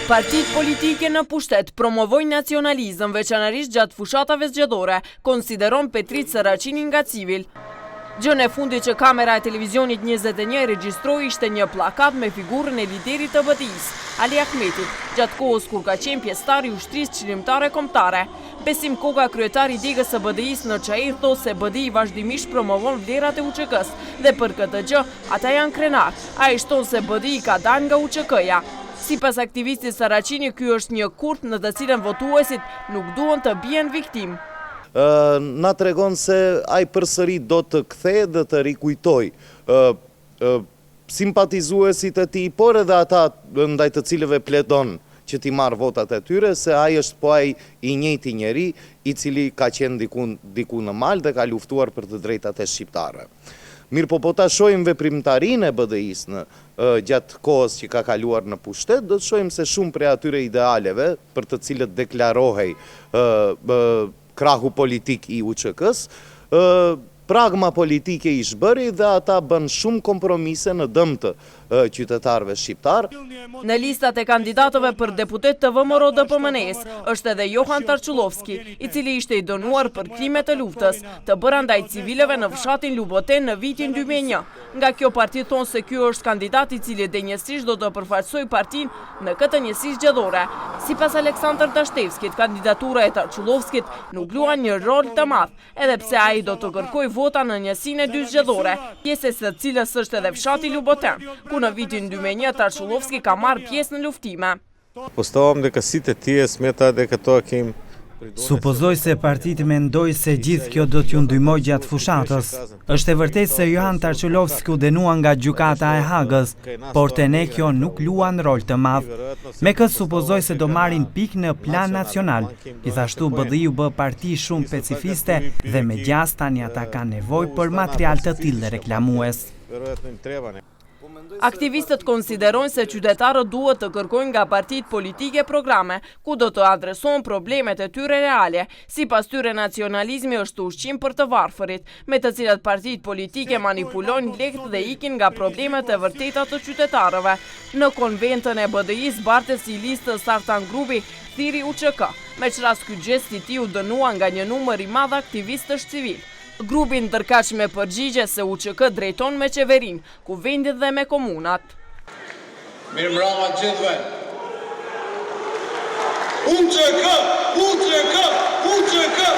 Partitë politike në pushtet promovojnë nacionalizëm veçanërisht gjatë fushatave zgjedhore, konsideron Petrit Saraçini nga Civil. Gjënë e fundit që kamera e televizionit 21 regjistroi ishte një plakat me figurën e liderit të BDI-së, Ali Ahmetit, gjatë kohës kur ka qenë pjesëtar i Ushtrisë Çlirimtare Kombëtare. Besim Koka, kryetar i degës së BDI-së në Çair, thotë se BDI vazhdimisht promovon vlerat e UÇK-së dhe për këtë gjë ata janë krenarë. Ai shton se BDI ka dalë nga UÇK-ja. Sipas aktivistit Saraçini, ky është një kurth në të cilën votuesit nuk duhen të bien viktimë. Na tregon se ai përsëri do të kthehet dhe të rikujtojë simpatizuesit e tij, por edhe ata ndaj të cilëve pledon që t'i marrë votat e tyre, se ai është po ai i njëjti njeri i cili ka qenë diku diku në mal dhe ka luftuar për të drejtat e shqiptarëve. Mirëpo po ta shohim veprimtarinë e BDI-së në gjatë kohës që ka kaluar në pushtet, do të shohim se shumë prej atyre idealeve për të cilët deklarohej krahu politik i UÇK-së, pragma politike i zhbëri dhe ata bënë shumë kompromise në dëm të qytetarëve shqiptarë. Në listat e kandidatëve për deputetë të VMRO-DPMNE-së është edhe Johan Tarçullovski, i cili ishte i dënuar për krime të luftës, të bëra ndaj civilëve në fshatin Luboten në vitin 2001. Nga kjo parti thonë se ky është kandidat i cili denjësisht do të përfaqësojë partinë në këtë njësi zgjedhore. Sipas Aleksandar Dashtevskit, kandidatura e Tarçullovskit nuk luan një rol të madh, edhe pse ai do të kërkojë vota në njësinë e dytë zgjedhore, pjesë e së cilës është edhe fshati Luboten, ku në vitin 2001 Tarçullovski ka marrë pjesë në luftime. Pretpostavljam дека сите тие сметаат дека тоа ќе им Supozoj se partitë mendojnë se gjithë kjo do t'ju ndihmojë gjatë fushatës. Është e vërtetë se Johan Tarçullovski u dënua nga gjykata e Hagës, por te ne kjo nuk luan rol të madh. Me këtë supozoj se do marrin pikë në plan nacional. Gjithashtu BDI u bë parti shumë pacifiste dhe me gjasë tani ata kanë nevojë për material të tillë reklamues. Verovatno im treba ne. Aktivistët konsiderojnë se qytetarët duhet të kërkojnë nga partitë politike programe, ku do të adresohen problemet e tyre reale. Sipas tyre, nacionalizmi është ushqim për të varfërit, me të cilat partitë politike manipulojnë lehtë dhe ikin nga problemet e vërteta të qytetarëve. Në konventën e BDI-së, bartësi i listës Artan Grubi thirri UÇK, me ç'rast ky gjest i tij u dënua nga një numër i madh aktivistësh civilë. Grubi ndërkaq me përgjigje se UÇK drejton me qeverinë, kuvendin dhe me komunat. Mirëmbrëma të gjithëve. UÇK, UÇK, UÇK.